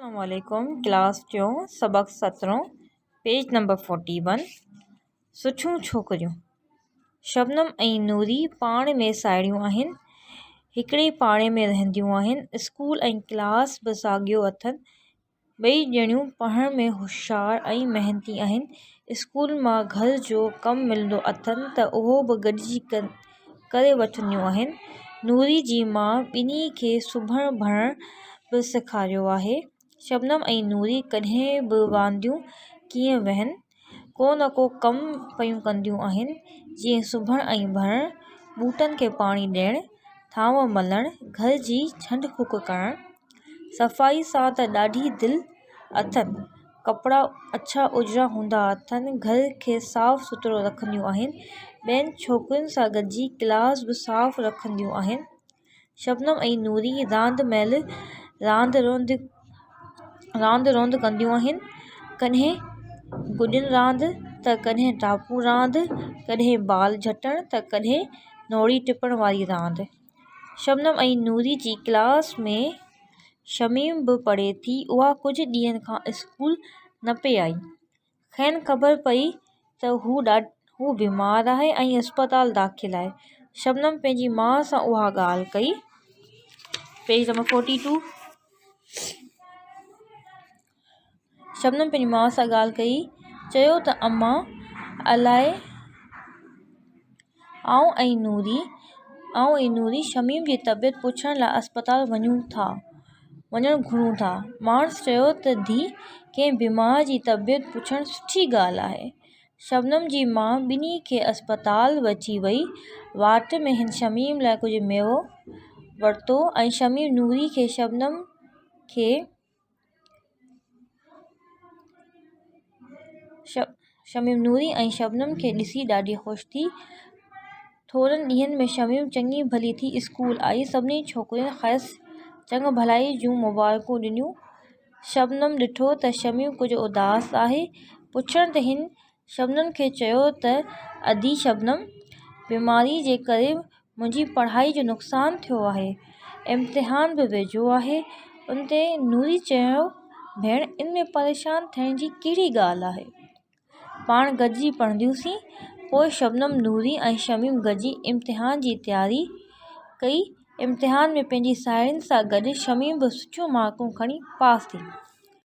السلام عليڪم ڪلاس ٽيون سبق سترهون پيج نمبر فورٽي ون سٺيون ڇوڪريون شبنم ۽ نوري پاڻ ۾ ساهيڙيون آهن هڪڙي پاڙي ۾ رهنديون آهن اسڪول ۽ ڪلاس به ساڳيو اٿن ٻئي ڄڻيون پڙهڻ ۾ هوشيار ۽ محنتي آهن اسڪول مان گهر جو ڪم ملندو اٿن ته اهو به گڏجي ڪري وٺنديون آهن. نوري جي ماء ٻنهي کي سبڻ ڀرڻ به سيکاريو آهي. شبنم ۽ نوري ڪڏهن به وانديون ڪين ويهن، ڪو نه ڪو ڪم پيون ڪنديون آهن، جيئن سبڻ ۽ ڀرڻ، ٻوٽن کي پاڻي ڏيڻ، ٿانو ملڻ، گهر جي ڇنڊ ڦوڪ ڪرڻ. صفائي سان ته ڏاڍي دل اٿن. ڪپڙا اڇا اجرا هوندا اٿن، گهر کي صاف سٿرو رکنديون آهن، ٻين ڇوڪرين سان گڏجي ڪلاس به صاف رکنديون آهن. شبنم ۽ نوري راند مهل راند روند راند روند ڪنديون آهن، ڪڏهن گڏين راند ته ڪڏهن ٽاپو راند، ڪڏهن بال جهٽڻ ته ڪڏهن نوڙي ٽپڻ واري راند. شبنم ۽ نوري جي ڪلاس ۾ شميم به پڙهي ٿي، اها ڪجهه ڏينهن کان اسڪول نه پئي آئي. کين خبر پئي ته هو بيمار آهي ۽ اسپتال داخل آهي. شبنم پنهنجي ماء سان اها ڳالهه ڪئي. پيج نمبر فورٽي ٽو شبنم پنهنجي ماء سان ڳالهه ڪئي، چيو ته امان الائي آئون ۽ نوري آئون ۽ نوري شميم جي طبيعت پڇڻ لاء اسپتال وڃون ٿا وڃڻ گهرون ٿا. ماڻس چيو ته ڌيء ڪنهن بيمار جي طبيعت پڇڻ سٺي ڳالهه آهي. شبنم جي ماء ٻنهي کي اسپتال وٺي وئي. واٽ ۾ هن شميم لاء ڪجهه ميوو ورتو ۽ شميم نوري کي شبنم کي شميم نوري ۽ شبنم کي ڏسي ڏاڍي خوش ٿي. ٿورن ڏينهن ۾ شميم چڱي ڀلي ٿي اسڪول آئي. سڀني ڇوڪرين کيس چڱ ڀلائي جون مبارڪون ڏنيون. شبنم ڏٺو ته شميم ڪجهه اداس آهي. پڇڻ تي هن شبنم کي چيو ته ادي شبنم! بيماريء جي ڪري منهنجي پڙهائي جو نقصان ٿيو آهي، امتحان به ويجهو آهي. ان تي نوري چيو ڀيڻ ان ۾ پريشان ٿيڻ جي ڪهڙي ڳالهه آهي، پاڻ گڏجي پڙهنديونسين. پوء شبنم، نوري ۽ شميم گڏجي امتحان جي تياري ڪئي. امتحان ۾ پنهنجي ساهيڙين سان گڏ شميم به سٺيون مارڪون کڻي پاس ٿي.